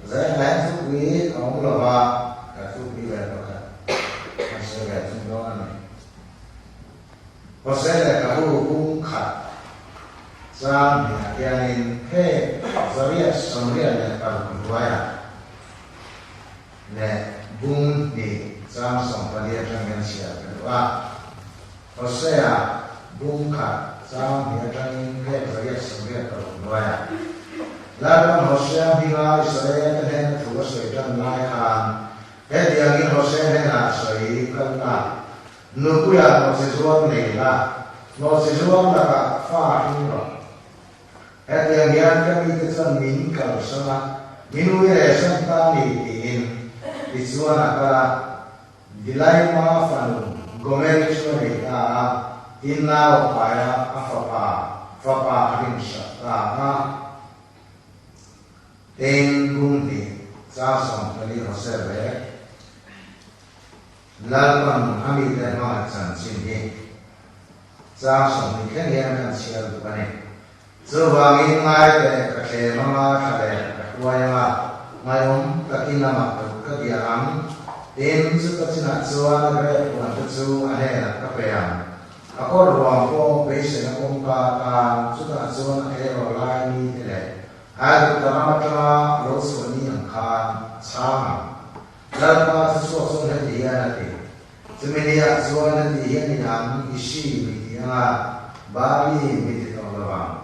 Zainah hian thupui a awm lo va, ka thupui ve pakhat kan sawi ve thung dawn a ni. Hosea lehkhabu bung khat chang hnihah hianin phek 846 hnuaiah leh bung hnih chang 14 atang hian chhiar ka duh a. Hosea bung khat chang hnih atangin phek 186 hnuaiah Lalpan Hosea hminga Israel-te hnena thu a sawi tan lai khan hetiangin Hosea hnenah sawi kal la, Nupuiah nawhchizuar nei la, nawhchizuar lakah fa hring rawh. Hetiang hian ka mite chuan min kalsan a, min ui leh san ta ni tiin tichuan a kal a. Dilaima fanu Gomeri chu a nei ta a, tin nau a pai a, a fapa fapa a rinhsak ta a. Tin, kum hnih chang 14 Hosea vek Lalpan a mite hmangaih chanchin hi chang 20 thleng hian kan chhiar duh a ni. Chuvangin ngai teh ka thlem anga thla leh ka hruai anga ngaihawm takin amah ka ka bia ang. Tin, chuta chinah chuan a grep huan te chu a hnenah ka pe ang. A kawr ruang pawh beiseina kawngka atan chutah chuan a tleirawl lai ni te leh Aigupta ram atanga lo chhuah ni ang khan a chhang ang. Lalpa chu chhuak chuan heti hian a ti. Chumi niah chuan heti hian in ang Ishi mi ti anga Bali mi ti tawh lo ang.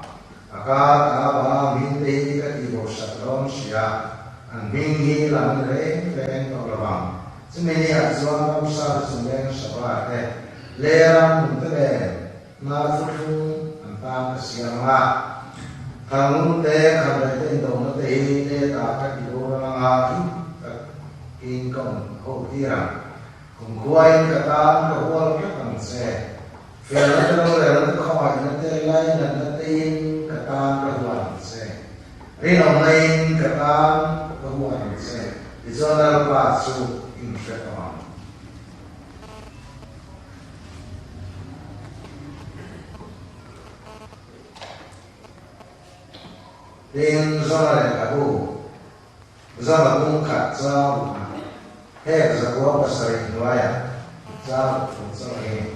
A kar a ba hming te hi ka tih bo hrat dawn sia, an hming hi lam ni reng reng tawh lo ang. Chumi niah chuan ramsa te chung leng Shabbat te, le ram nung te nen hnar thuthlung an tan ka siam anga, Thangnun te, Khandaih te indona te hi leta ka ti boral anga him takin ka awm ho tir ang. Kumkhuain ka tan ka hual tlat ang che. Felna te rorelna te khawngaihna te lainatna tein ka tan ka hual ang che. Rinawmna in ka tan ka hual ang che. Tichuan Lalpa chu in hre tawh ang. Tin, Zona lehkhabu. Zama bung khat chau a, hek 907 hnuaiah chau thu chauh a ni.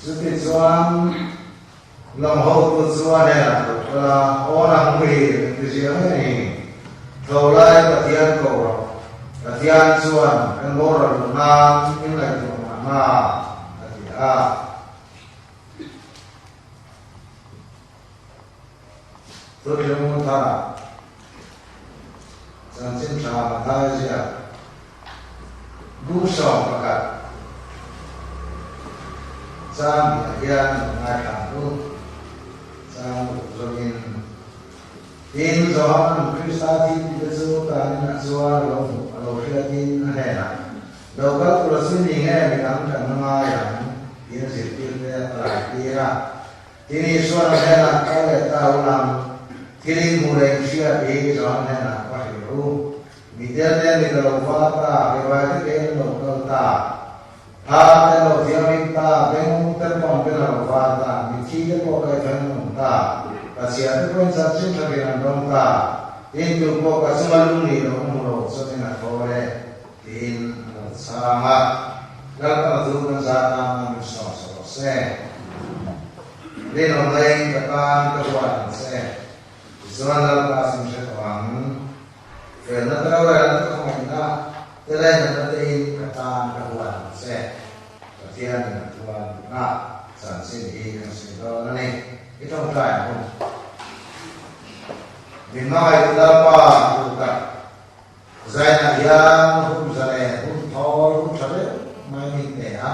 Chuti chuan lawng hotu chuan hnenah lo kal a, Aw nang muhil engti zia nge ni? Tho lai Pathian ko rawh, Pathian chuan kan boral loh nan min ngaihtuah mahna, a ti a. Thuthlung tharah chanchin tha Mathai ziak bung 11 chang hniah hian lo ngaithla ang u. Chang ruk zawngin, Tin, Johanan Krista thil tihte chu tanin a chuan a lo hmuh a lo hriatin a hnenah, Lo kal tura chu ni nge midang kan la ngai ang? tiin zirtirte a palaitir a. Tin, Isuan a hnenah, Kal leh ta u lam, thil in hmuh leh in hriat hi Johan hnenah va hrilh u. Mi telte mi ka lo va ta, rivaite kein an lo kal ta, tha te an lo thianghlim ta, beng te pawh an beng a lo var ta, mitthi te pawh kaihthawin an awm ta, Pathian te pawhin chanchin thatin an dawng ta, tin, tu pawh ka chunga lung nih loh ka hmu lo chuanin a thaw e, tiin a lo chhang a. Lalpan a thu kan zat a, a min sawm sa rawh se. Rinawm laiin ka tan ka huat ang che. Tichuan Lalpa sin hre tawh ang. Felna te rorelna te khawngaihna te lainatna tein ka tan ka huat ang che. Pathianin a thuan duhna chanchin hi kan sawi dawn a ni. I tawngtai ang u. Min hmangaihtu Lalpa duhtak. Zainah hian hun za leh hun thawl hun tha deuh mai min pe a.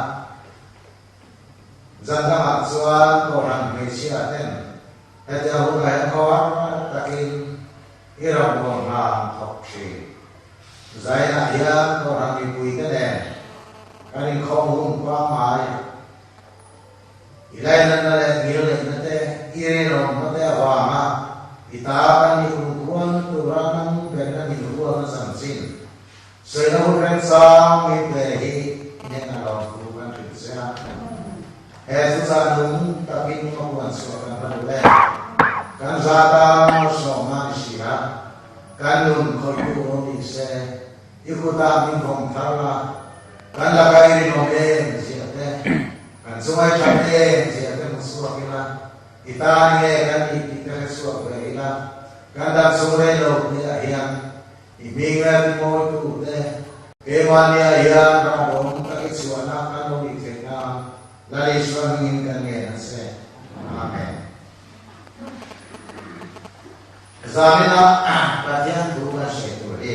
Zan dangah chuan Kohhran hmeichhia ten hetia hunah hian khawhar takin i rambuang hna an thawk thin. Zainah hian Kohhran mipuite nen kan inkhawm hun pangngai I lainatna leh ngilneihna te, i rinawmna te avanga i ta kan nih kumkhuan tura nang ber a nih rualna chanchin sawina hun remchang min pe hi hnehna lawmthu kan hrilh che a. He thuchah nung takin a huan chhuah kan va duh e. Kan za tan malsawmna ni si a. Kan nun khawihtu lo ni se, i kutah min vawng thar la, kan laka i rinawm em zia te, kan chungai that em zia te hmu chhuak ila, i tan nge kan nih tih te hre chhuak ve ila, kan dam chhung rei lo tihah hian i hming leh timawitu te, keimahniah hian rahbawm tak i chhuahna kan lo nih theih nan Lal Isua hmingin kan ngen a che. Amen. Zamina Pathian thu kan sawi tur hi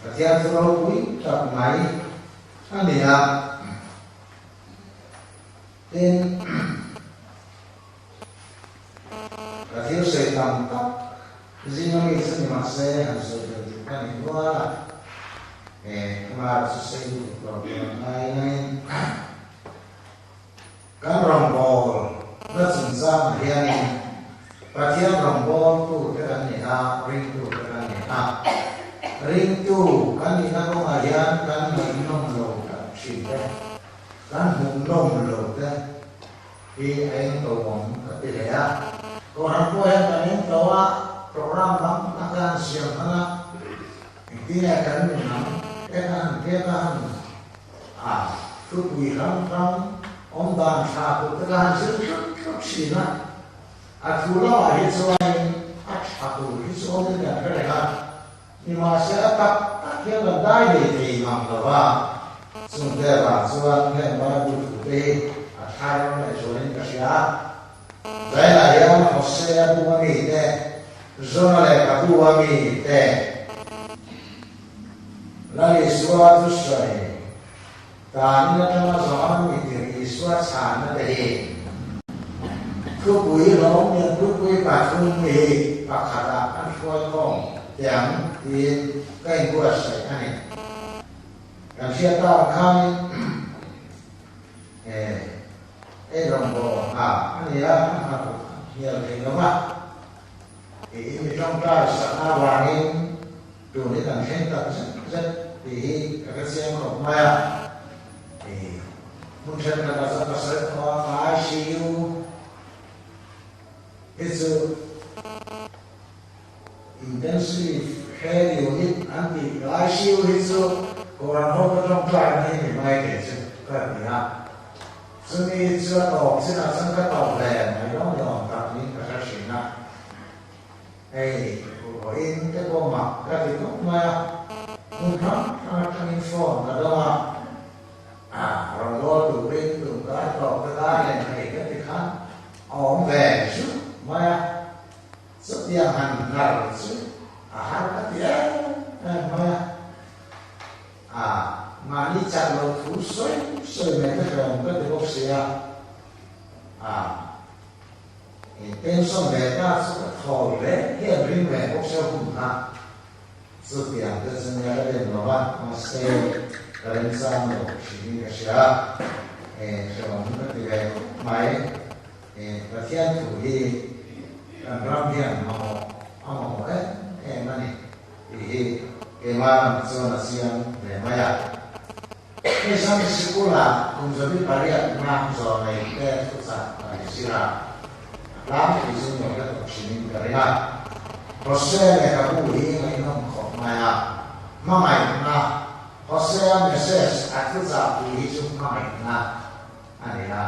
Pathian thu ropui tak mai a ni a. Tin, ka thil sawi tam tak zinga mi chu ni mahse han sawi tel duh ka ni nual a, he thungar chu sei lutuk lo tur an ngai nangin kan rawngbâwl na chungchangah hianin Pathian rawngbâwltu te kan ni a, ringtu te kan ni a, ringtu kan nihna kawngah hian kan ngaihnawm lo tak thin te. Kan hmuhnawm lo te hi a eng to awm ka ti hle a. Kohhran pawh hian kan eng to a, program dang dang te han siam hman a, engtin nge kan nun ang te kan han pek a, han a thupui hrang hrang awm dan tha tur te kha han zir tlut tlut thin a. A thu lamah hi chuanin a tha tur hi chu awmin kan hre reng a. Nimahsela tak tak hian kan dai ve thei ngang lo va, chungte avang chuan heng Bible thute hi a thar leh zualin ka hria a. Zailah hian Hosea bu a mite, Jona lehkha bu a mite, Lal Isua thusawi tanin atanga Johan mitir Isua chhanna te hi thupui hlawm lian thupui pathum hi pakhatah an hruai khawm teh ang tiin ka inbuatsaih a ni. Kan hriat tak ang khanin ei rawngbâwl hna a ni a, an hna hnial thei lo va, tiin mi tawngtai sakna avangin Tun hi kan thleng tak zet zet tih hi ka hre chiang khawp mai a, i hmun thenkhat ah chuan ka sawi tawh a, ICU hi chu Intensive Care Unit an tih, ICU hi chu Kohhran ho ka tawngtai na hi ni mai thei chu ka ti a, chumi chu a tawp chinah chuan ka tawp ve mai dawn ni awm tak niin ka hre thin a. Hei, vawiin te pawh mak ka ti khawp mai a, hmun hrang hrang atangin phone ka dawng a, ah rawn lawl turin tun kar tawp te kar nen hei ka ti khan a awm ve zut mai a, chutiang han hnar chu a har ka ti em em mai a, ah mahni chak loh thu sawi sawi mai te hlawm ka ti bawk si a, ah. Pension ve ta chu ka thawl hle hian ring ve bawk se hun kha chutiang te chu nia ka dem lo va, mahse ka remchang lo hrim in ka hria e hrehawm ka ti ve khawp mai e Pathian thu hi kan ram hian mamawh a mamawh em em a ni tih hi keimah lam chuan a chiang ve mai a. Hei Sunday Sikul-ah kum 18 hma zawn nei te thuchah kan zir a, a tlangpui chu nuam la tawk hrimin ka ring a. Hosea lehkhabu hi ngaihnawm khawp mai a, hmangaihna, Hosea message a thuchah pui hi chu hmangaihna a ni a,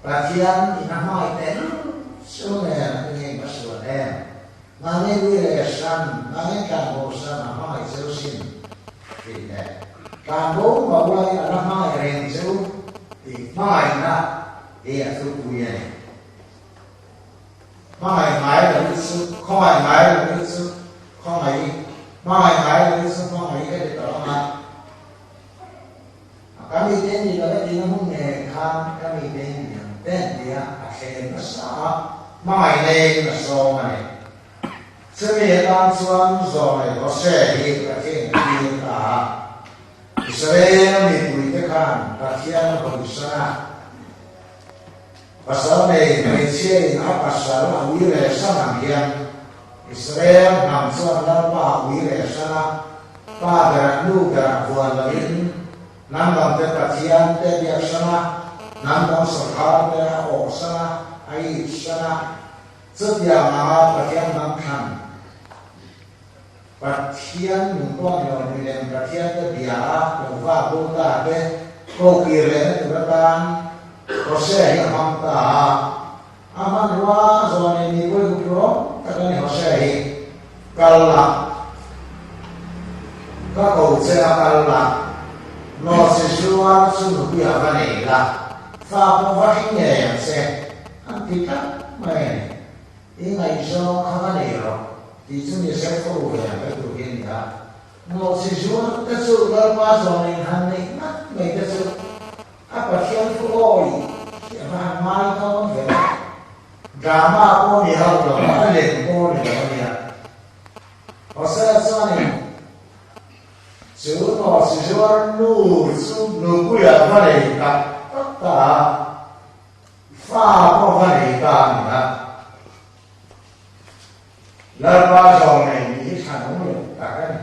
Pathian in a hmangaih teh lut chu nen a ti ngei ka sual em? Mahni ui leh hran, mahni tlanbo hran a hmangaih cheu sin tih leh tlanbo bo laiin a la hmangaih reng cheu tih hmangaihna hi a thupui a ni. Hmangaih ngai lo hi chu khawngaih ngai lo hi chu khawngaih, hmangaih ngai lo hi chu hmangaih ka ti tawh ang a. Ka mite ni lo e tihna hmun nge khan ka mite ni ang te an ti a, a thlem nasa a, hmangaihna in a sawm a ni. Chumi atan chuan Zawlei Hosea hi Pathian a tir ta a, Israel mipuite khan Pathian a hawisan a, pasal nei hmeichhia in a pasal a ui reh san ang hian Israel hnam chuan Lalpa a ui reh san a, Pa berah nu berah vuan loin hnam dangte Pathian te biak san a, hnam dang sawrkar te a awh san a. a it san a, chutiang anga Pathian hnam thlan, Pathian nung pawh ni lo milem Pathian te bia a lo va bo ta te ko kir lehna tur atan Hosea hi a hmang ta a. A hmanrua zawnin mi pawi hup rawng tak a ni Hosea hi. Kal la, ka ko che a kal la, Nawhchi zuar chu nupuiah va nei la, fa pawh va hring ngei ang che, an ti tlat mai a ni. I ngaihzawng kha va nei rawh tih chu ni se khaw ve ang mai tur hi a ni a. Nawhchi zuar te chu Lalpa zawnin han neih ngat mai te chu A Pathian thu awi hi a va han ngai dawn ve a, drama pawh ni hauh lo a, a lem pawh ni lo a nia. Hosea chuanin chu nawhchi zuar nu chu nupuiah va nei tak tak ta a, fa pawh va nei ta a ni a. Lalpa zawng nei nih hi thlanawm lo tak a ni.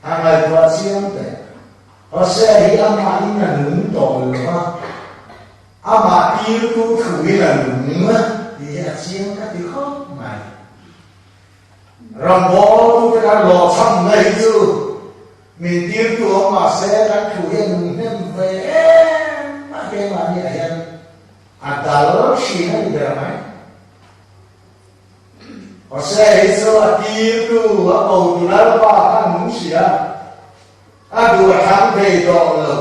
A ngaihtuah chiang teh. Hosea hi amah in a nung tawh lo va, amah tirtu thu in a nung tih hi a chiang ka ti khawp mai. Rawngbawltute kan hlawhchhamna hi chu min tirtu awm mah se kan thu hi a nung hnem ve em a, keimahni ah hian a dal thin a ni ber mai. Hosea hi chu a tirtu a kotu Lalpa kha a nung si a, a duh a thlang thei tawh lo.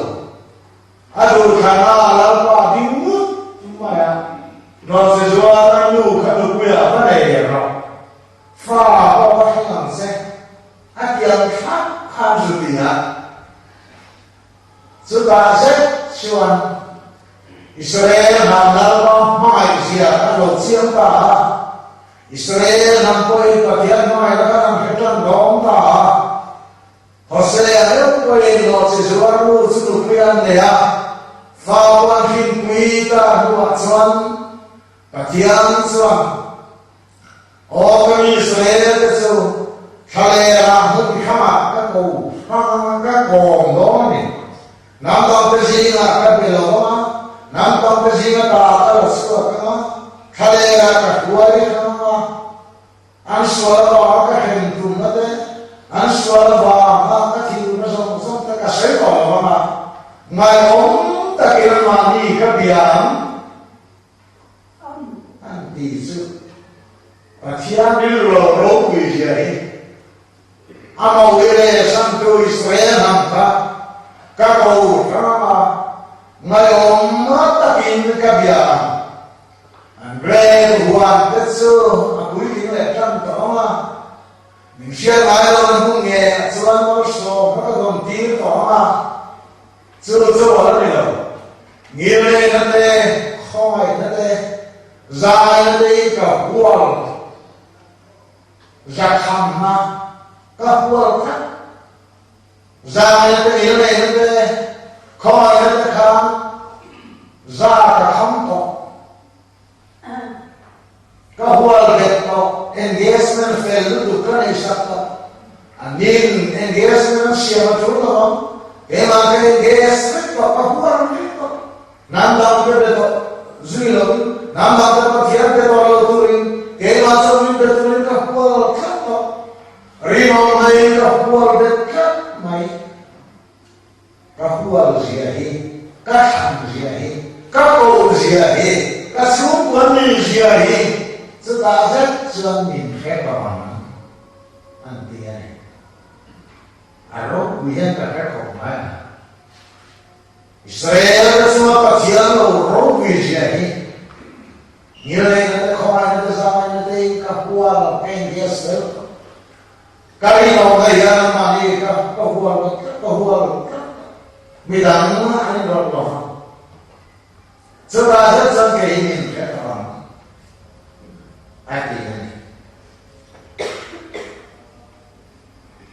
A duh thlan a Lalpa a ding ngut mai a, Nawhchi zuar a nu kha nupuiah va nei rawh, fa pawh va thleng ang che, a tiang thlap khan zu ti a. Chutah zet chuan Israel hnam Lalpa hmangaihzia kan lo chiang ta a, Israel hnam pawhin Pathian hmangaihna khan an hre tan dawng ta a. Hosea deuh pawhin Lawhchi zuar nu chu nupui an nei a, fa pawh an hrinpui ta hnuah chuan Pathian chuan, Aw ka mi Israel te chu thlalera hmun hramah ka ko hrang ka kawm dawn a ni. Hnam dangte zingah ka be lo ang a, hnam dangte zinga ta ka la chhuak ang a, thlalera ka hruai hrang ang a, an sual avanga ka hrem tumna te, an sual avanga ka thilna zawng zawng te ka sawi tawh lo ang a, ngaihawm takin anmahni ka bia ang. An ti chu Pathian rilru lo ropui zia hi a mawih leh Santu Israel hnam kha ka ko hram a, ngaihawm takin ka bia ang. An rel huan te chu a puitling leh tan tawh ang a, min hriat ngai lo an hmu nge ah chuan malsawm kha ka dawn tir tawh ang a, Chu chu a la ni lo. Ngilrehna te, khawngaihna te, zaina te hi ka hual zakhamna ka hual tlat. Zaina te, ngilrehna te, khawngaihna te khan za ka kham tawh. Ka hual bet tawh, engagement fel lutuk ka nei sak tawh. An nin engagement an siam a tul lo ang. Keimah ka engage vek tawh, ka hual vek tawh. Hnam dang ka be tawh zui loin, hnam dang ka Pathian be tawh lo turin keimah chuan min be turin ka hual tlat tawh. Rinawm maiin ka hual bet tlat mai. Ka hual zia hi, ka thlan zia hi, ka koh zia hi, ka chhungkua mi zia hi chutah zet chuan min hre tawh ang an ti a ni. A ropui hian ka hre khawp mai a. Israel te chunga Pathian lo ropui zia hi ngilneihna te, khawngaihna te, zangaihna te in ka hual ka inbias fel tawh. Ka rinawmna hian anmahni ka ka hual lo tlat, ka hual lo tlat a, midang an inrawlh lo vang. Chutah zet chuan kei hi min hre tawh ang, a ti a ni.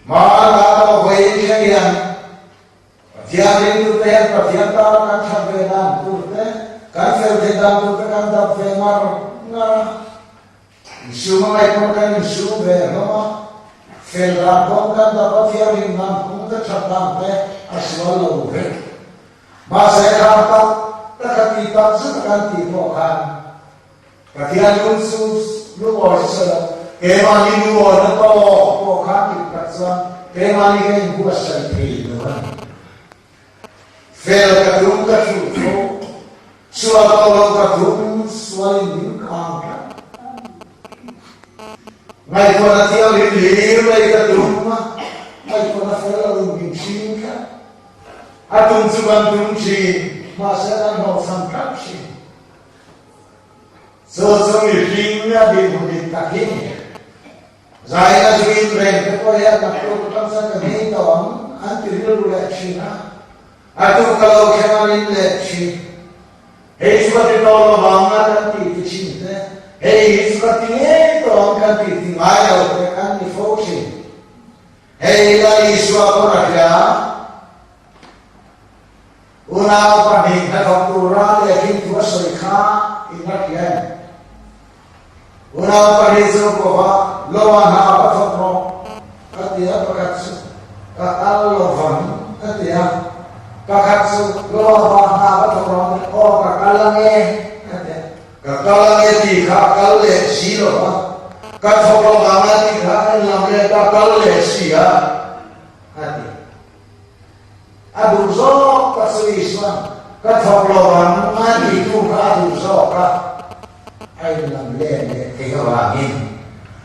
Hmana tawh vawiin thleng hian Pathian ringtute hian Pathian tana kan that ve dan tur te, kan fel theih dan tur te kan dap ve ngar ngar a. Insum a ngaih pawn kan insum ve hlawm a, fel dan kawng kan dap a, thianghlim dan kawng te that dan te a sual lo vek. Mahse khang tak. taka ti tak zet a kan tih pawh khan Pathian lung chu lungawi chu sawi lo, keimahni lungawina tawk pawh kha dik tak chuan keimahni ka inbuatsaih thei lo a ni. Fel ka tum ka hruh tho, sual tawh lo ka tum sualin min kang tlat. Ngaihtuahna thianghlim hlir mai ka tum a, ngaihtuahna fel loin min hring tlat. A tum chu kan tum thin, mahse kan hlawhchham tlat thin. Chu chu mihring a dinhmun dik tak hi ni. Zaina zuin reng te pawh hian naktuk atang chuan ka nghei tawh ang an ti rilru leh thin a, a tuk ka lo thleng a rin leh thin. Hei chu ka ti tawh lo vang a kan tih ti thin te, hei hi chu ka ti ngei tawh ang kan tih ti ngai lo te kan ni fo thin. Hei la Isua pawn a hria. Unau pahnih hnathawk tura lehkhin thu a sawi kha in la hria em? Unau pahnih chu pawha Loa hna va thawk rawh a ti a, pakhat chu ka kal lo vang a ti a, pakhat chu Loa va hna va thawk rawh a ti, aw ka kal ange a ti a, ka kal ange tih kha a kal leh si lo va, ka thawk lo vang a tih kha a inlam leh ta kal leh si a a ti. A duh zawk ka chu Isuan ka thawk lo ang a tihtu kha a duh zawk a, a inlam let leh thei avangin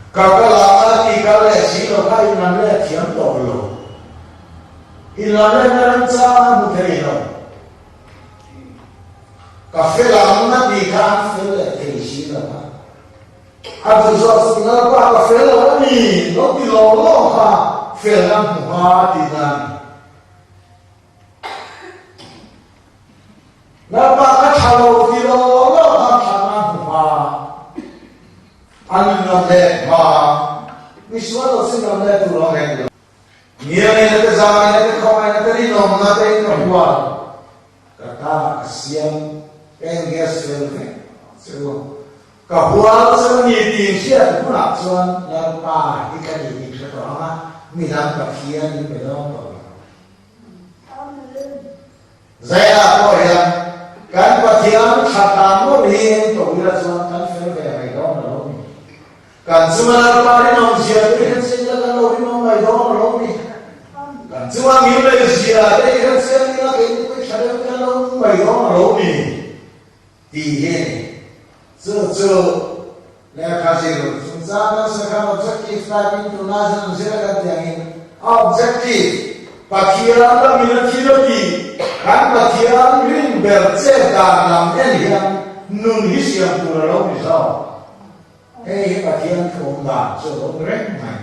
ka kal ang a ti kal leh si lo kha inlam let thiam tawh lo. Inlam letna remchang a hmu thei lo. Ka fel ang a tih kha an fel leh thei si lo a. A duh zawk chu Lalpa ka fel lo a ni, lo ti lo lo kha fel kan hmu hma tihna a ni. Lalpa ka tha lo ti lo lo kha tha na hmu hma, an lam leh hma, misual lo chu lam leh tur awm hek lo. Ngialina te zangina te khawngaihna te rinawmna te in ka hual. Ka ta ka siam ka engage fel vek che u. Ka hual chu ni tih hriat hunah chuan Lalpa hi ka ni tih hre tawh ang a, midang Pathian in be dawn tawh lo. Zaiah pawh hian kan Pathian tha tan mawlh hi eng tawh ila chuan kan fel ve mai dawn lo ni. Kan chunga Lalpa rinawm zia te hi hrechiang ila kan lo rinawm mai dawn lo ni. Kan chunga ngilei zia te hi hrechiang ila keini pawh tha deuh kan lo nung mai dawn lo ni. Tih hi a ni. Chu chu lehkha zir chungchang kan sawi khan objective type in tunlai chuan an zir a kan tih angin a objective Pathian lamin a thil a tih kan Pathian rin ber chet dan lam en hian nun hi siam tur a lo ni zawk. Hei hi Pathian thu awm dan chu a lo ni reng mai.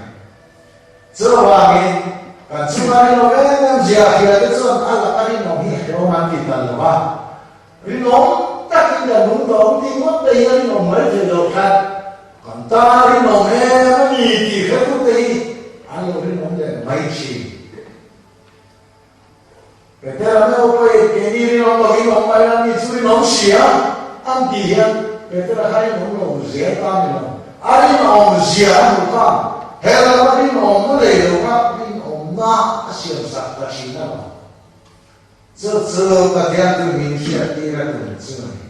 Chuvangin, kan chunga rinawm em em zia hria te chuan a laka rinawm hi hrehawm an ti tal lo va. Rinawm takin kan nung tawh ang tih ngawt te hi a rinawm mai thei lo khan kan tana rinawm em a ni tih hretute hi an lo rinawm leh mai thin. Petera meuh pawhin keini rinawm lovin awm mai la mi chu rinawm si a an tih hian Petera kha rinawm lo zel ta ni lo. A rinawm zia a hmuh khan he lama rinawmna nei lo kha rinawmna a siam sak ta thin a lo. Chu chu Pathian chu min hriattir a tum chu a ni.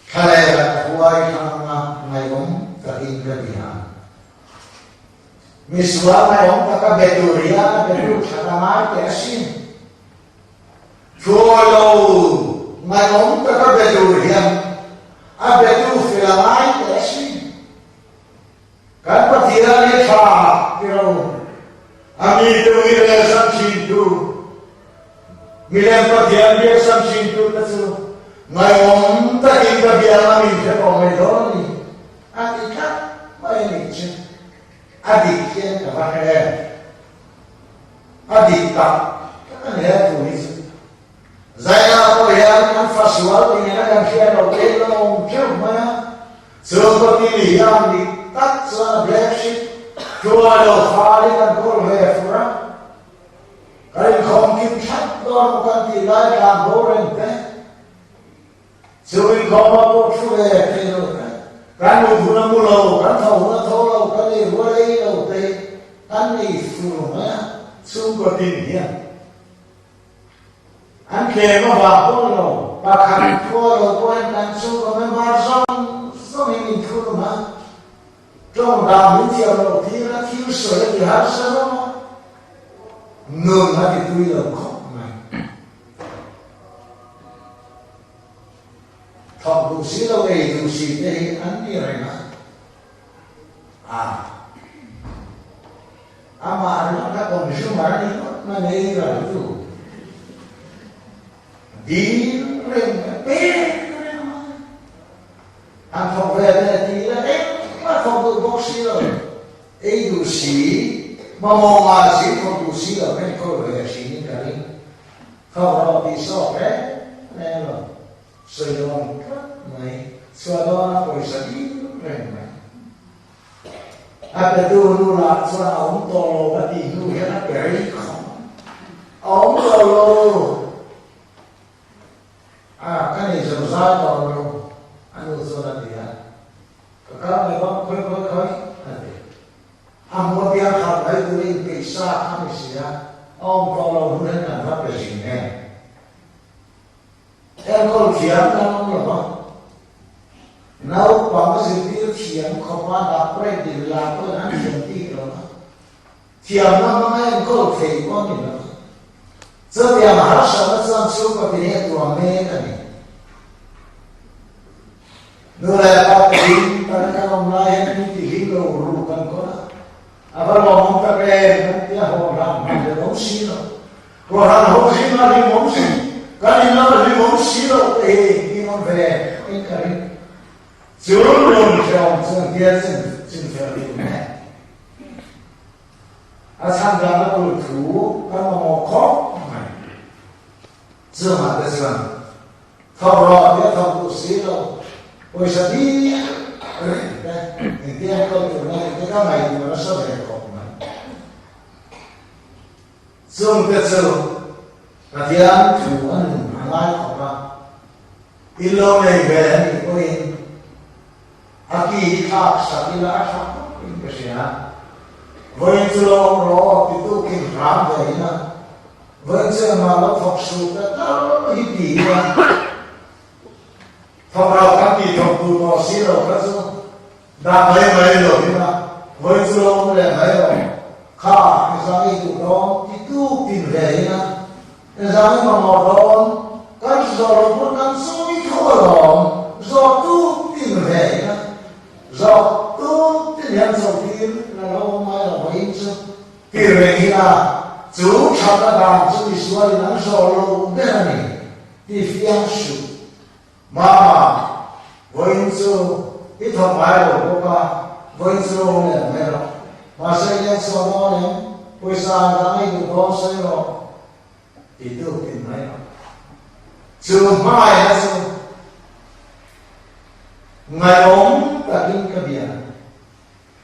Thlalera ka huai thlang anga ngaihawm takin ka bia. Misual ngaihawm taka be tur hian a be lut that a ngai teh asin. Thuawi lo ngaihawm taka be tur hian a betu fel a ngai teh asin. Kan Pathian hi tha ti ro, a mite ui rel sam thintu, milem Pathian biak sam thintu te chu ngaihawm takin ka biang a min hre tawh mai dawn a ni, a ti tlat mai a nih chu. A dik hian ka va hre em? A dik tak tak a ni he thu hi chu. Zaina pawh hian an fa sual ti nena kan hriat loh te hi la awm theuh mai a. Chhungkaw ti ni hian dik tak chuan a black sheep hruai lo fal hi kan kawl ve fur a. Kan inkhawm kim thlap dawn maw kan tih lai tlan bo reng te. Chu inkhawm ah pawh thu ve thei lo te. Kan mut hun a mu lo, kan tho hun a tho lo, kan ei rual ei lo te hi kan nei fur mai a chhungkaw tin hian. An tlem avang pawh ni lo, pakhat khua lo pawhin kan chhungkaw member zawng zawngin min thunun a, tawng dan min thiam loh tir a, thil sawi a ti harsa rawng a, nun a ti tui lo khawp mai. Thawk duh si lo, ei duh si te hi an ni reng a. A Amah ringawt kha consumer a ni ngawt mai nei ral chu dil reng a pek reng a, han thawk ve te ti ila engmah thawk duh bawk si lo, ei duh si, mamawh ngai si thawk duh si lo kha enkawl ve hrin in ka ring, thawk rawh tih sawk reng reng lo. Sawi lo ang tlat mai. Chhuah dawn a pawisa dil reng mai. A petu nu lah chuan a awm tawh lo ka tih hnu hian a pe rei khawp. A awm tawh lo. A, ka nei zo zai tawh lo, a nu chuan a ti a. Ka kal mai bawk, khawi khawi khawi, a ti. A hmu apiang khat mai turin inpeih sa kha ni si a, a awm tawh lo hnu hian kan va pe zing em. Enkawl thiam kan awm lo va, naupang zirtir thiam khawpa doctorate din la pawhin an thiam bik lo va, thiamna hmanga enkawl thei pawh a ni lo va. Chutiang harsatna chuan chhungkaw tin hi a tuam mek a ni. Nu leh pa pahnih tan kan awm lai hian min tihlim lo ru kan kawn a, a va lawmawm tak em kan tia haw hlan hman leh awm si lo. Kohhran ho zing a hlimawm si, kan in lama hlimawm si loh te hi hlimawm ve in ka ring. Chu nun hrehawm chuan tia chin chin fel hi tum e. A chhan danna tur thu kan mamawh khawp mai. Chungah te chuan thawk rawh tia thawk duh si lo, pawisa bik reng te, engtia enkawl tur nge tih te ka ngaihtuah nasa ve khawp mai. Chungte chu Pathian thu a nun a ngai khawp a, i lo nei ve a nih pawhin a ki hi thlak sak ila a tha khawp in ka hria. Vawiin chu lo awm rawh aw ti tukin hram ve ila, vawiin chu engmah lo thawk suh ta tal hi ti ila, thawk lo kan tih thawk duh tawh si lo kha chu Dah mai mai lo ila, vawi chu lo awm leh mai lo. Kha, engzang i duh dawn ti tuk tin ve ila, engzang i mamawh dawn, kan zawh loh pawn kan sawi tho alawm, zawh tuk tin ve ila, zawh tuk tin hian chho tir la lo awm ngai lo vawiin chu ti reng ila, chu thatna dan chu misualin an zawh loh ber a ni ti fiang suh. Mama, vawiin chu i thawk ngai lo bawk a, vawiin chu lo awm leh mai rawh. Mahse i leng chhuah dawn em? Pawisa an dang i duh dawn sawi rawh ti tuk tin mai rawh. Chu hmangaihna chu ngaihawm takin ka bia.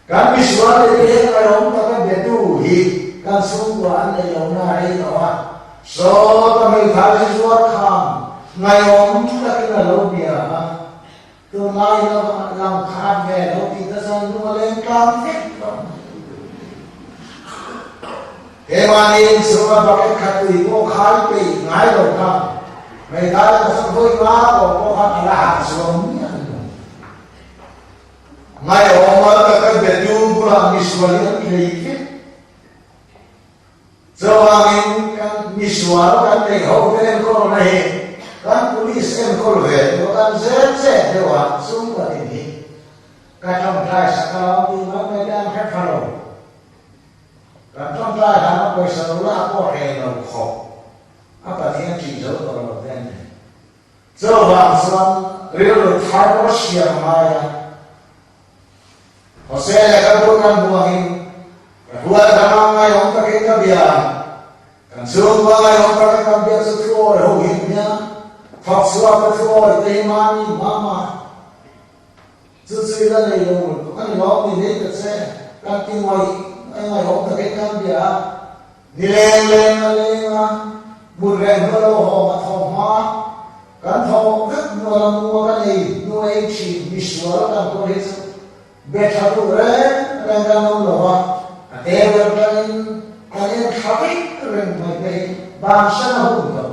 Kan misual te hian ngaihawm taka biatu hi kan chhungkua an nei lo na rei tawh a, sawta hmeithai hi zuar khan ngaihawm takin a lo bia a, tunlai lo lang khat ve lo tih te chuan lung a leng tlang vek tawh. Keimahni inchhunga bucket khat tui pawh khai peih ngai lo khan hmeithai ah chuan vawi nga tawh pawh khan a la hah chuang miah lo. Ngaiawm a taka betu bulah misual hi an hlei vek. Chuvangin kan misual kan neih ho te enkawlna hi kan police enkawl ve deuh a, kan zet zet deuh a, chhungkua tin hi ka tawngtai sak a lo tih mai mai te an hre pha lo. Kan tawngtai dan a pawisa lo lah pawh hreh lo khawp a Pathian ṭih zo tawh lo te an ni. Chuvang chuan rilru thar pawh siam a ngai a. Jose leh ka bul kan buangin ka hruai ka hmang ngaihawm takin ka bia a, kan chhungkua ngaihawm taka kan bia chu thu awi ho hi nia, thawk chhuak ka thu awi te hi mami, mama, chu chu i la nei lo lutuk a ni lawm ni nei ta che, kan ti ngawih ngaihawm takin kan bia a. Ni leng leng a leng a, hmun reng hnu lo hawng a thaw hma. Kan thaw vek hnu a la mu a kan ei hnu ei thin misual kan kawl hi chu be tha duh reng reng kan awm lo va, a te ber tangin kan en tha vek reng mai te hi bansan a hun lo.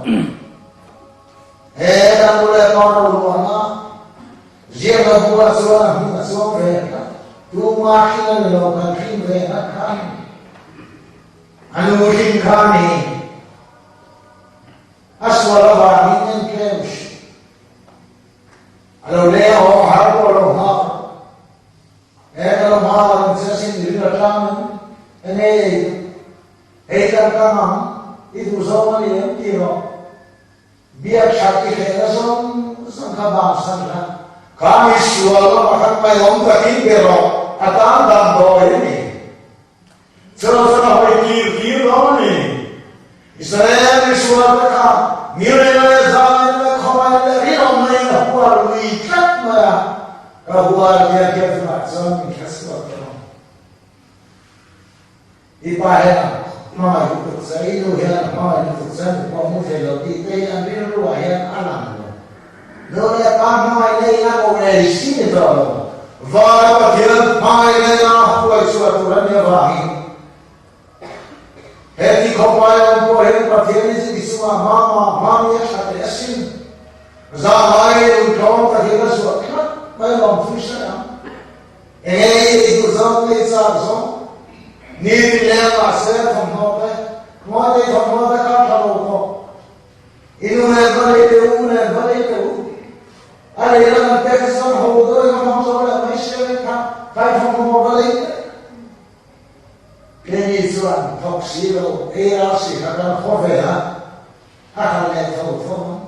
He kan nu leh pa roluahna ziak lo bulah chuan a hming a chuang ve tlat. Tuma hrin a ni lo, kan hrin ve ngat kha a ni. A nu hrin kha a ni. A sual avangin en tlem hrilh. A lo leng awm har pawh lo nghak. He ka lo hma lo ang che sin i ring atang in enge ei hei kan ka ngam i duh zawng a ni em ti rawh biak that i hleh na zawng zawng kha bang san hla kha mi sual la pakhat mai awm takin be rawh a tan damdawi a ni. Chawlhsan a hawi kir kir dawn a ni. Israel misual te kha ngirena leh zalena leh khawmai leh rinawmna in a hual lui tlat mai a, ka hual tia hian tunah chuan min hre chhuak tawh ang. I pa hian a hmangaih lutuk che, i nu hian a hmangaih lutuk che, nu pawh mu thei lo tih te hi an rilruah hian a lang lo. Nu leh pa hmangaih nei a ko ngei si ni tawh lo. Vana Pathian hmangaih neia hruai chhuah tur a nih avangin he ti khawpai awm pawh hian Pathian hi chu i chungah mama hmami a tha teh asin. Zahngai luntlawm takin a zuah tlat mai lawm thui hre ang. Enge i ei duh zawng nge i chak zawng? Nitin leng mahse thawmhnaw te, ngawi te i thawmhnaw te kha tha lo khawp. I nu nen va lei teh u, u nen va lei teh u. A lei lam an pek chuan ho deuh eng a hmang zo leh mai sia in kha thaithawmhnaw va lei teh. Keini chuan thawk si lo, ei ral si kha kan khaw ve a, a kal leh tho tho ang.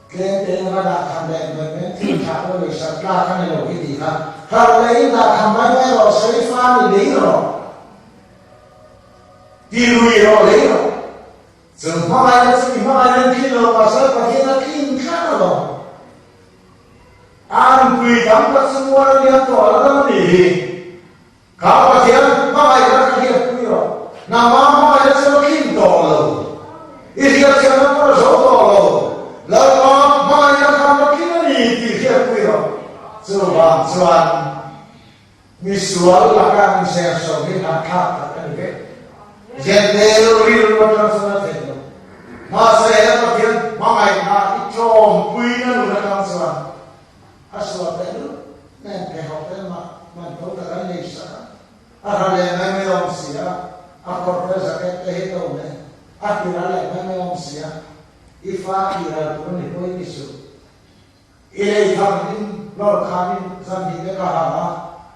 Tlem te in va dah tham leh mai mai, thil tha pawh lei sak tlak a ni lo hi tih kha. Kal leh in dah tham mai mai rawh, sawi fa ni lei rawh. Ti lui rawh lei rawh. Chu hmangaihna chu mi hmangaihna an thlin lo mahse Pathian a thlin tlat alawm. A nupui tam tak chu mual a liam tawh a la dam a nih hi. Kha Pathian hmangaihna kha hriatpui rawh. Nangmah hmangaihna chu a thlin tawh lo. I hriatchhiatna pawh a zo tawh lo. Lalpa hmangaihna kha a thlin a ni tih hriatpui rawh. Chuvang chuan Misual laka inserso hi hnathlak tak a ni vek. Zendel rilru atang chuan a theih lo. Mahse he Pathian hmangaihna i tlawmpuina nun atang chuan a sual teh lut nen pheikhawk te mah man to tak an nei sak a. A hra leh mai mai awm si a, a kawr te jacket te hi to nen a tira leh mai mai awm si a, i fa tira tur a ni pawhin i suh. I lei thangin lawr khanin zan hnih te ka ha a,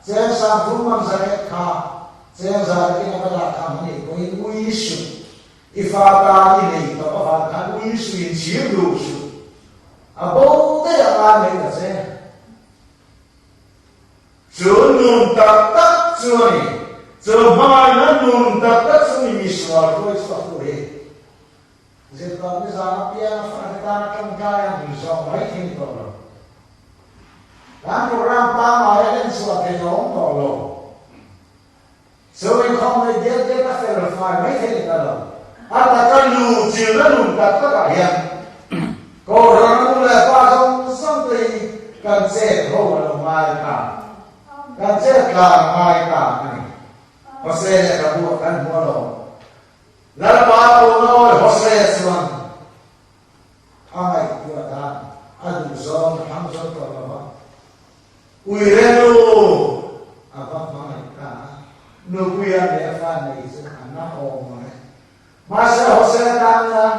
cheng sang thum man zaret kha cheng za takin a va dah tham a nih pawhin ui suh. I fa tan i lei tawh avang khan ui suh in chhir duh suh. A bo daih anga nei ta che. Chu nun tak tak chu a ni. Chu hmangaihna nun tak tak chu mi misual hruai chhuak tu hi. Zirtawp ni zan apiang a fate tana tawngtai a hmu zawk mai thei tawh lo. Kan program pangngai a en chhuah theih a awm tawh lo. Chu inkhawm nei diak diak a fel fai mai thei ni ta lo. A taka lu chilna nun tak takah hian Kohhran a nu leh pa zawng zawng te hi kan chet ho a lo ngai ta. Kan chet tlan a ngai ta a ni. Hosea leh Rabu kan hmu alawm. Lalpa Tunawi Hosea chuan a ngaihtuah dan a duh zawng a thlang zo tawh lo va, Uirenu a va hmangaih ta a, nupuia leh a fa nei chu a na awm ang e. Mahse Hosea tan hian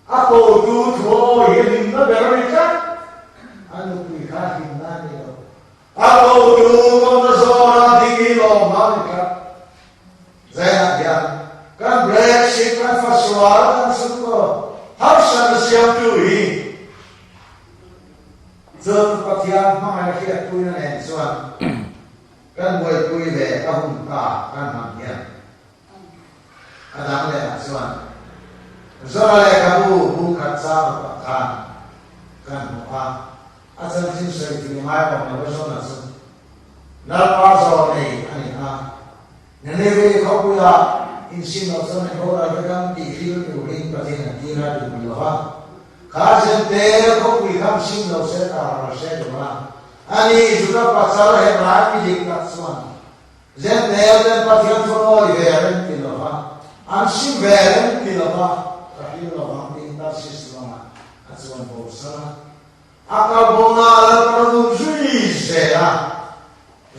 a kotu thuawi hi hlimna ber a ni tlat, a nupui kha hlimna a ni lo. A kotu kawngna zawna ding hi lawmna a ni tlat. Zainah hian kan black sheep kan fasual kan chhungkaw harsatna siamtu hi chun Pathian hmangaih hriatpuina nen chuan kan buaipui ve a hun ta kan hman hian a dang lehah chuan Zora lehkhabu bungkhat chang rukah khan kan hmu a. A chanchin sawi tih ngai awm lo a Jona chu Lalpa zawl nei a ni a. Nineveh khawpuia insim loh chuan min boral vek ang tih hrilh turin Pathian a tir a duh lo va. Kha Zentel khawpui kha sim lo se ta ral hre duh a. Ani Juda pasal Hebrai mi dik tak chuan Zentel ten Pathian thu nawi ve rem ti lo va, an sim ve rem ti lo va, ka hrilh lo vang tiin Tarsis lawngah a chuan bo san a. A kal bona a Lalpan a vun zui zel a.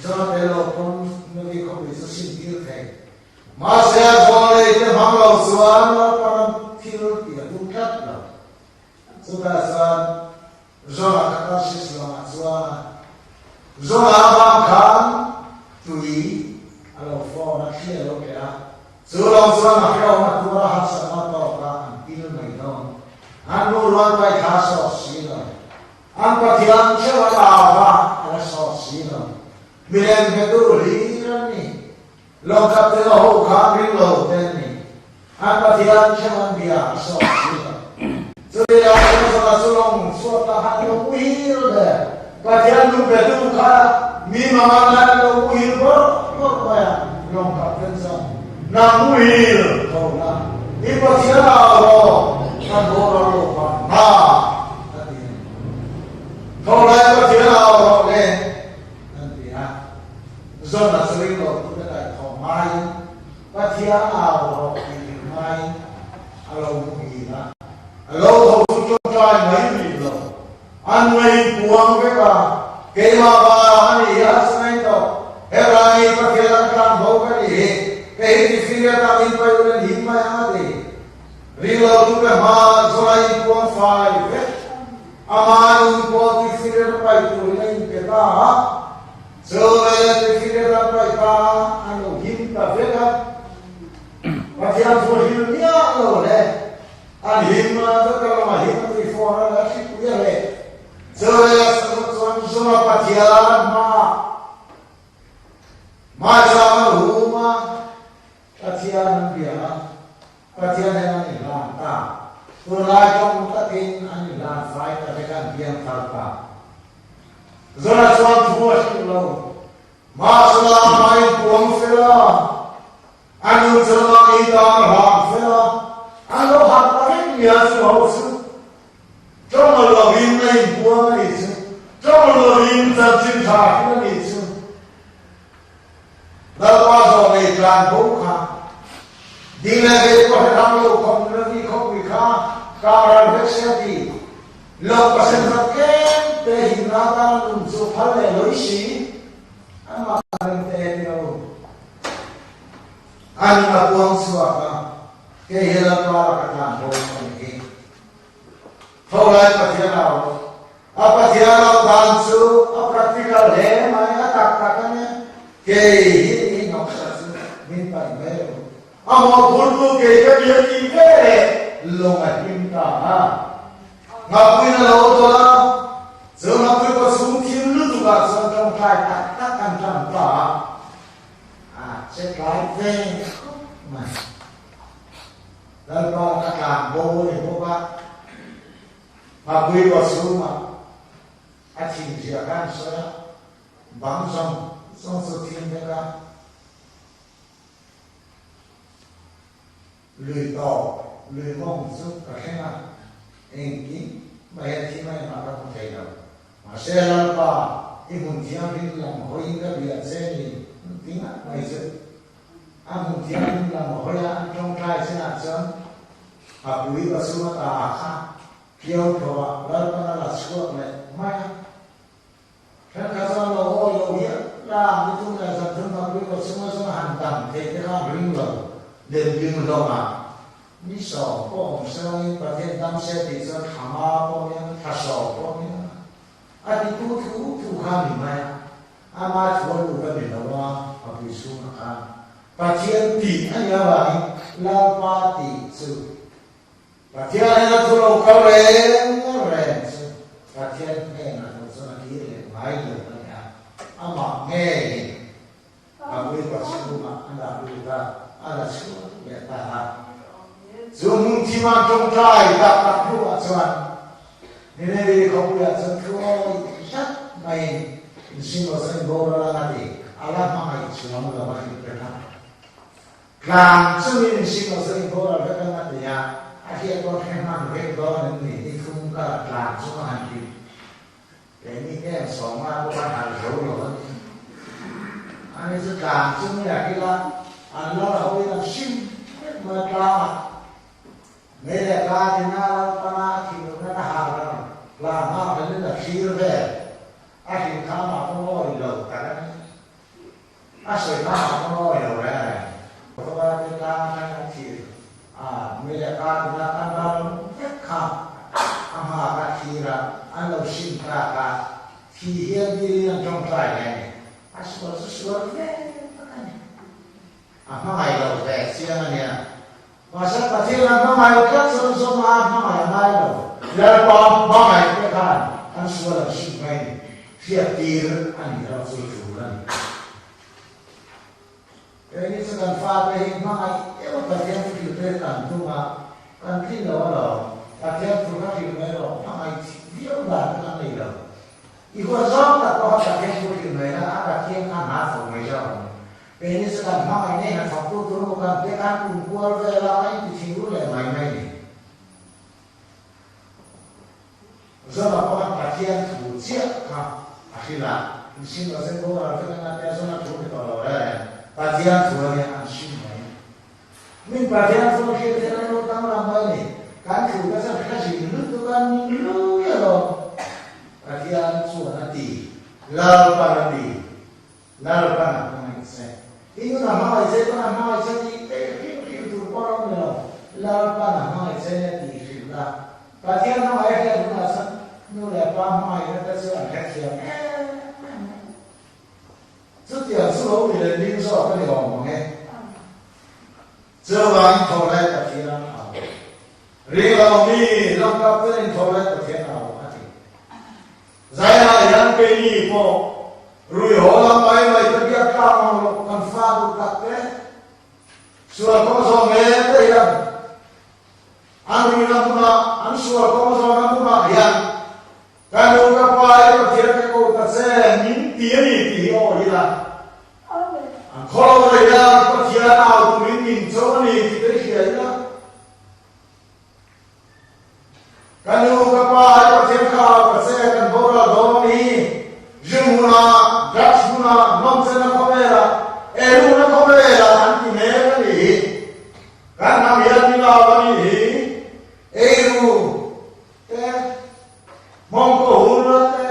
Zona tel lo pawn Nunui khawpui chu sim tir thei. Mahse a zawn lei te hmang lo chuan Lalpan an thil tih a tum tlat lo. Chutah chuan Zona kha Tarsis lamah chuan a Zona avang khan tui a lo fawn a, thli a lo tleh a. Chu lo chuan a hrehawm a tuar a harsatna tawk a an pil mai dawn. An nu rual pai thla sawt si lo. An Pathian theuh a au a, a la sawt si lo. Milem hmetu hlir an ni. Lawngkhat te a ho kha ring lo te an ni. An Pathian theuh an bia a sawt si lo. Chumi lai chuan Zona chu lawng chhuak ta khan a lo muhil ve. Pathian nu betu kha mi mangan lai a lo muhil bawrh bawrh mai a, lawngkhat ten chuan, Nang muhil tho la, i Pathian au rawh, kan boral lo phah hna, a ti a ni. Tho lai Pathian au rawh le, an ti a. Zona chu ring lo tu te kaihthawh hmain Pathian au rawh tih ring hmain a lo muhil a. A lo tho chu tawngtai mai rih lo. An ngaihpuang vek a, keimah vang a ni hi a sawi tawh. Helai Pathian an tlan bo ka ni hi, kei hi Tifiria tak in pai ulen him mai ang a ti. Ring lo tu te hma zawn a inpuang fai vek. Ama nun pawh Tifiria ka pai turin a inpe ta a, chu veleh Tifiria kan pai ta a, an lo him ta vek a. Pathian chu a hil miah lo hle. An him a, ka lamah him a tui fawn a, a hripui a hleh. Chuleh a sazu chuan Zuma Pathian hmaah hmaizam an hum a, Pathian an bia a, Pathian hian an inhlan ta. Tunlai tawng takin an inhlan fai ta vek a, an piang thar ta. Zuna chuan thu a hrilh lo. Mahsela amah inpuang fel a. A nu chu mahni tan a hlang fel a, a lo harh ta vek nia chu ho chu. Tawng a lovin a inpuang a nih chu, tawng a lovin chanchin tha hrilh a nih chu. Lalpa zawh nei tlan bo kha, ding leh vei pawh hre thang lo khawp nula mi khawpui kha kang ral vek se a ti. Lo pasent zat tlem te himna atana nun chu phal leh lawih si. Amah reng te ti lo. A nun a puang chhuak a, kei hi Lalpa laka tlan bo ka ni hi. Tho lai Pathian au rawh. A Pathian au dan chu a practical hle mai, a tak tak a nia. Kei hi ni hnawksa chu min paih mai lo. A mawhphurtu kei ka nia tih ve leh lawng a hlim ta a. Nghapuiin a lo dawl a, chu nghapui kaw chhung thim lutukah chuan tawngtai tak tak an tan ta a, a che tlai ve khawp mai. Lalpa ka tlan bo a ni bawk a, nghapui kaw chhungah a thim zia kha an sawi a, bang zawng zawng chu thim vek a. Lui tawp, lui mawng chu ka thleng a, engkim mai a thi mai mah ka hmu thei lo. Mahse Lalpa, i hmun thianghlim lam hawiin ka bia che ni ti ngat mai chu. A hmun thianghlim lam hawia an tawngtai chinah chuan a pui ka chhung ata kha Tio thlawhah Lalpan a la chhuak leh mai a. Thenkhat chuan lo awi lo hial la, ni thum leh zan thum kha pui kawt chhunga chuan han dam theih te kha an ring lo. Lending hlawmah ni sawm pawh awm sengin Pathian dam se tih chuan thla nga pawh nia, thla sawm pawh nia a ti tu thu thu kha ni mai a, ama thu a lut a ni lo a, a pui chhungah khan Pathian tih a nih avangin Lalpa tih chu Pathian hian a thu lo kal reng reng chu Pathian hnenah lo chuan a kir leh ngai lo a ni a, amah ngeiin a puipa chhungah a dah lut a, a la chhuak leh ta a. Chu hmun thima tawngtai tak tak hnuah chuan Nineveh khawpuiah chuan thuawi tlat maiin insingaw chuan boral ang a ti, a la hmangaih chuang lo a hrilh pek a. Tlang chungin mihring aw zawih boral vek ang a ti a, a hriat pawh hre hman vek dawn em ni? Ni thum kar tlang chung a han hrilh. Keini em sawma pawh kan harh zo lo a ni. Ani chu tlang chungin a hrilh a, an lal hoin an hrim vek mai a tlangah. Mei leh ka tina Lalpana a thinurna na har thlir vel a hrilh kha amah pawh ngawi lo tak a ni. A sawi kha amah pawh ngawi lo reng reng. Khawva te tlang atang an thlir a, mi leh pa tina kan ral vek kha a nghak a thlir a, an lo sim tak a, thi hian dilin an tawngtai leh a ni. A sual chu sual ve tak a ni. A hmangaih lo ve chiang a nia. Mahse Pathian a hmangaih tlat chuan zawm a hmangaih a ngai lo. Lalpa hmangaih te khan an sual an sim mai ni. Hriat tir a nih erawh chu tul a ni. Keini chu kan fate hi hmangaih deuh Pathian thu hrilh te kan tum a, kan tlin lo alawm. Pathian thu kha hrilh mai rawh, hmangaih viau dan kha kan nei lo. I huat zawng tak pawh kha Pathian thu hrilh mai la, a Pathian kha hna thawk mai zawk ang. Keini chu kan hmangaih nei hnathawktu tur emaw kan te khan kum kual vel a, a inti thingrul leh mai mai ni. Zona pawh khan Pathian thu chiah kha a hrilh a, in sim lo sen boral vek anga tia Zona thu ni tawh lo reng reng, Pathian thu ania an sim mai. Min Pathian thu a hriat hian an lo danglam mai ni, kan thu te chuan hre zin lutuk a ning lui alawm. Pathian chuan a ti, Lalpan a ti. Lalpan a hmangaih che. I nun a hmangaih che pawn a hmangaih che tih te hrilh hrilh tur pawh a lo ni lo. Lalpan a hmangaih che nia tih hrilh la. Pathian hmangaih a hriat hunah chuan nu leh pa hmangaihna te chu an hrethiam em em mai. Chutiang chu lo ni leh ning zawk a ni awm ang e. Chuvangin tho lai Pathian a au. Ring lo mi lo kap ten in tho lai Pathian a au a ti. Zaiah hian keini pawh rui haw lam mai mai te biak tlak ang lo kan fa duh tak te, sual kawng zawh mek te hian an ruihna hmunah, an sual kawng zawhna hmunah hian ka nu ka pa i Pathian ka ko ta che min ti a ni tih hi aw ila an khaw lo te hian Pathian au turin min cho a ni tih te hria ila. Ka nu ka pa hi Pathian kha au ka che kan boral dawn hi Zung hmunah, drugs hmunah, nawmchenna khawvelah, eirukna khawvelah an ti mek a nih hi. Kan hnam hian min au a nih hi. Eiru te, mawngkaw hurna te,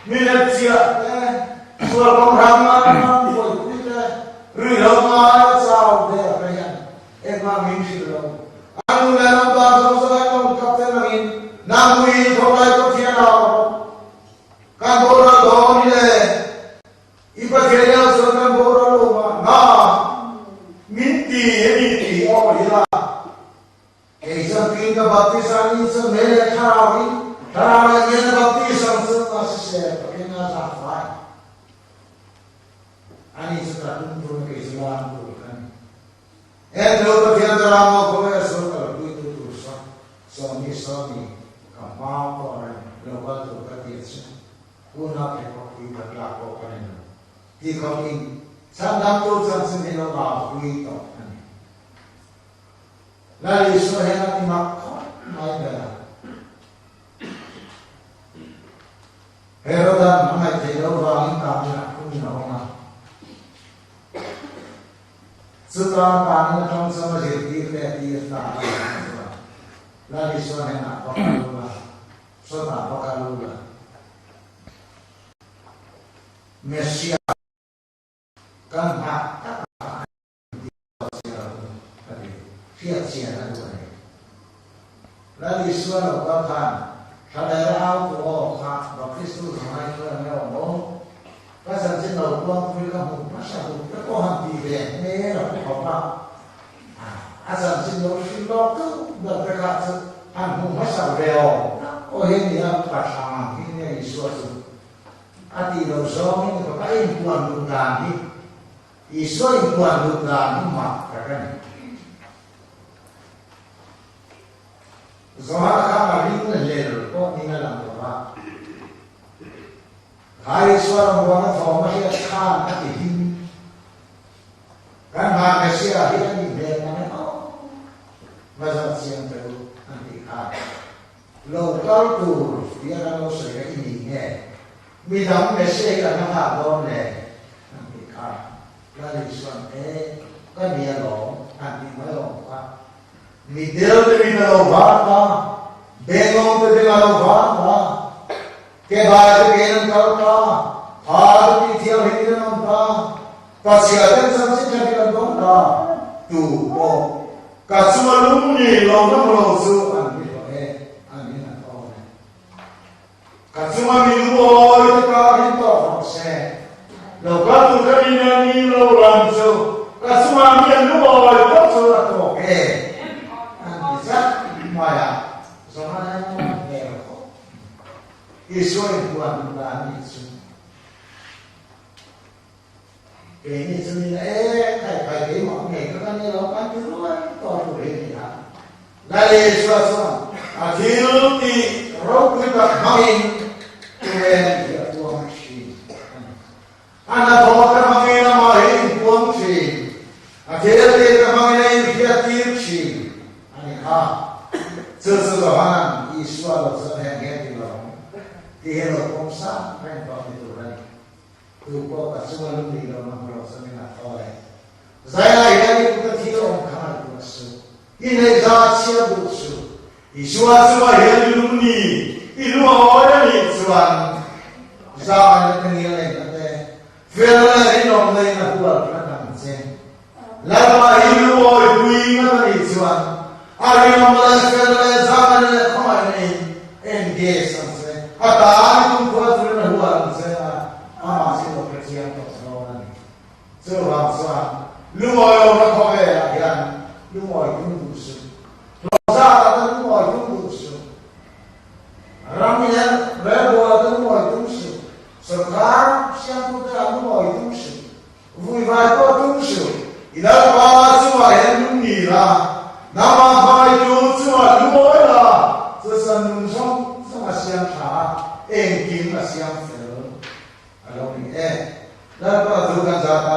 mi lepchiah te, sual kawng hrang ngan buaipui te, ruihhlo ngai a chau der te hian engmah min hrilh lo. An nu leh an pa zawng zawng an lawm kap te nangin nang ui tho lai Pathian au rawh. Kan boral dawn hi le i Pathian hian chuan kan boral lo mahna min ti a ni tih aw ila. Kei chuan tuin ka baptisa ni chuan mei leh thlarau in thlarau leh mei na baptisa ang chu a si se ka keng a zah fai. Ani chu ka tum tur na kei chu lam tur ka ni. En lo Pathian thlarau maw khawvel sawn ka la pui tu tur saw sawmi sawmi ka hma pawh reng lo kal tur ka ti a che. Unau pheikhawk pui ka tlak pawh ka ni lo. Ti khawp in chhandamtu chanchin hi lo au pui tawh a ni. Lal Isua hian a ti mak khawp mai ber a. Herodan a ngaihtheih loh vangin tanin a phungin a awm a. Chuta tanin atang chuan a zirtir te a tir ta a ni ang chuan Lal Isua hnenah va kal ula, sawtah va kal ula. Messia kan nghah tak a. Hriat chian a duh a ni. Lal Isua lo kal khan Thlalera au tu aw kha Baptistu zawngai chu an lo awm. Ka chanchin lo puangpui ka hmuh hmasa duh te pawh han ti ve hmel a pu khawp a. A chanchin lo hrilh lawk deuh ber te kha chu han hmuh hmasa ve awm tak pawh hi a ni a, pathlang ang hi nia Isua chu a tih loh zawngin ka pa inpuan duh dan hi Isua inpuan duh dan hi mak tak a ni. Zohana khan a ring hlel pawh ning a lang lo va. Kha Isua rawngbawlna thawm a hriat khan a ti him. Kan hmai Messiah hi a nih hmel mang em aw? Va zawt chiang teh u an tih khan lo kal tur tia kan lo sawi kha i ni nge? Midang Messiah hi kan la nghak dawn le? An tih kha Lal Isua'n e ka ni alawm an tih mai awm kha. Mi del te mit a lo var ta, bengawng te beng a lo var ta. Ke bai te kein an kal ta, tha te tih thianghlimin an awm ta, pachhia ten chanchin thatin an dawng ta, tu pawh ka chunga lung ni lo na hmu lo chu an ni hlawh e, an in a tawk e. Ka chunga mi lungawi te kar hin tawk rawh se, lo kal tur ka ni nen ni lo lam chu ka chunga mi an lungawi phawt chuan a tawk e, an ti zat mai a, Zohana hian a hmel khawp. Isua inpuan duh dan nih chu keini chu ni e khai khai keimah ngei ka kan ni lo kan ti ruai tawh tur hi a ni a. Lal Isua chuan a thil tih ropui tak hmangin turen hi a puang thin a ni. A hnathawh te hmangin amah hi inpuang thin, a thil tih te hmangin a inhriattir thin a ni kha. Chu chu Johana'n Isua lo chuan heng hian ti lo ang tih hi lo pawm sang reng tawh ni tur a ni. Tu pawh ka chunga lung nih lo na hmu lo chuan min a thaw le. Zailai hian i kuta thil awm kha ngaihtuah suh, i neihza chhiar duh suh. Isua chungah hian i lung ni, i lung a awi a nih chuan zaina te ngil neihna te, felna leh rinawmna in a hual tlat ang che. Lalpa hi lungawi pui ngat a nih chuan a rinawmna leh felna leh zaina leh khawngaihna in engage ang che, a tan i tumkhua turin a hual ang che a, amah chu i lo hrechiang tawh dawn a ni. Chuvang chuan lungawi lohna khawvelah hian lungawi tum duh suh. Hlawhzatah te lungawi tum duh suh. Ram leh relbualah te lungawi tum suh. Sorkar siamtute ah lungawi tum suh. Vuivai pawh tum suh. I Lalpa chungah hian lung ni la, nangmah hmangaitu chungah lungawi la, chu chuan nun zawng zawng a siam tha a, engkim a siam fel. A lo ni e. Lalpa thu kan zat a.